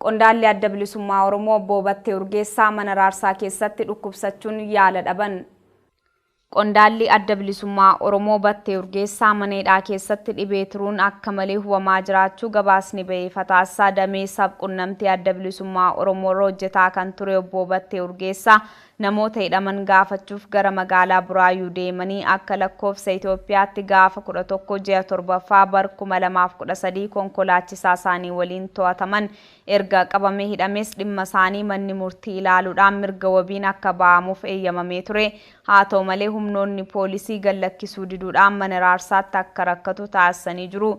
Qondaalli Adda Bilisummaa Oromoo Obbo Battee Urgeessaa mana raarsaa keessatti dhukkubsachuun yaala dhaban. Qondaalli Adda Bilisummaa Oromoo Battee Urgeessaa mana hidhaa keessatti dhibee turuun akka malee hubamaa jiraachuu gabaasni ba'e Fataasaa damee sab-qunnamtii Adda Bilisummaa Oromoo irra hojjetaa kan ture Obbo Battee Urgeessaa namoota hidhaman gaafachuuf gara magaalaa Buraayyuu deemanii akka lakkoofsa Itoophiyaatti gaafa 11 ji'a 7ffaa bar 2013 konkolaachisaa isaanii waliin to'ataman. Erga qabamee hidhames dhimma isaanii manni murtii ilaaluudhaan mirga wabiin akka ba'amuuf eeyyamamee ture. Haa ta'u malee humnoonni poolisii gallakkisuu diduudhaan mana raarsaatti akka rakkatu taasisanii jiru.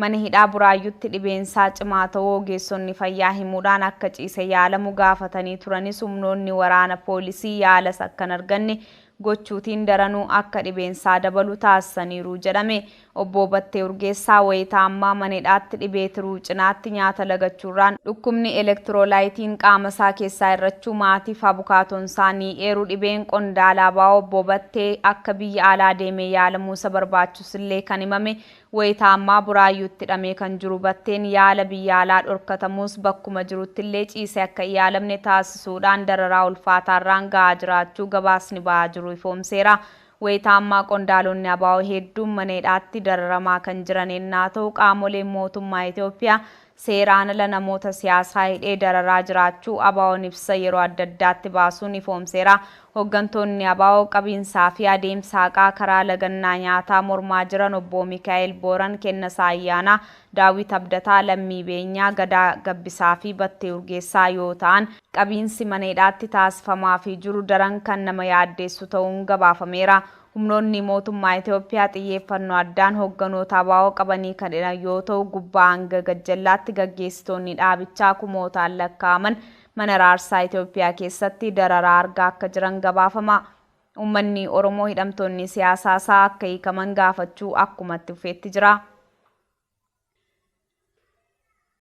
Mana hidhaa Buraayyuutti dhibeensaa cimaa ta'uu ogeessonni fayyaa himuudhaan akka ciise yaalamu gaafatanii turanis humnoonni waraana poolisii yaalas akka hin arganne gochuutiin daranuu akka dhibeensaa dabalu taasisaniiru jedhame. Obbo Battee Urgeessaa wayitaa ammaa mana hidhaatti dhibee tiruu cinaatti nyaata lagachuurraan dhukkubni elektiroolaayitiin qaama isaa keessaa hir'achuu maatiif abukaatoon isaanii eeruu dhibeen qondaala ABO Obbo Battee akka biyya alaa deemee yaalamuu isa barbaachisullee kan himame wayitaa ammaa Buraayyuutti hidhamee kan jiru Batteen yaala biyya alaa dhorkatamuus bakkuma jiruttillee ciisee akka hin yaalamne taasisuudhaan dararaa ulfaataarraan gahaa jiraachuu gabaasni ba'aa jiru ifoomseera. Wayitaa ammaa qondaalonni ABO hedduun mana hidhaatti dararamaa kan jiran ennaa ta'u qaamoleen mootummaa Itoophiyaa seeraan ala namoota siyaasaa hidhee dararaa jiraachuu ABO'n ibsa yeroo adda addaatti baasuun ifoomseera. Hooggantoonni ABO qabiinsaa fi adeemsa haqaa karaa lagannaa nyaataa mormaa jiran Obbo Mikaa'el Booran, Kennasaa Ayyaanaa, Daawit Abdataa, Lammii Beenyaa, Gadaa Gabbisaa fi Battee Urgeessaa yoo ta'an qabiinsi mana hidhaatti taasifamaa fi jiru daran kan nama yaaddeessu ta'uun gabaafameera. Humnoonni mootummaa Itoophiyaa xiyyeeffannoo addaan hoogganoota ABO qabanii kan hidhan yoo ta'u gubbaa hanga gajjallaatti gaggeessitoonni dhaabichaa kumootaan lakkaa'aman mana raarsaa Itoophiyaa keessatti dararaa argaa akka jiran gabaafama. Uummanni Oromoo hidhamtoonni siyaasaa isaa akka hiikaman gaafachuu akkumatti fufeetti jira.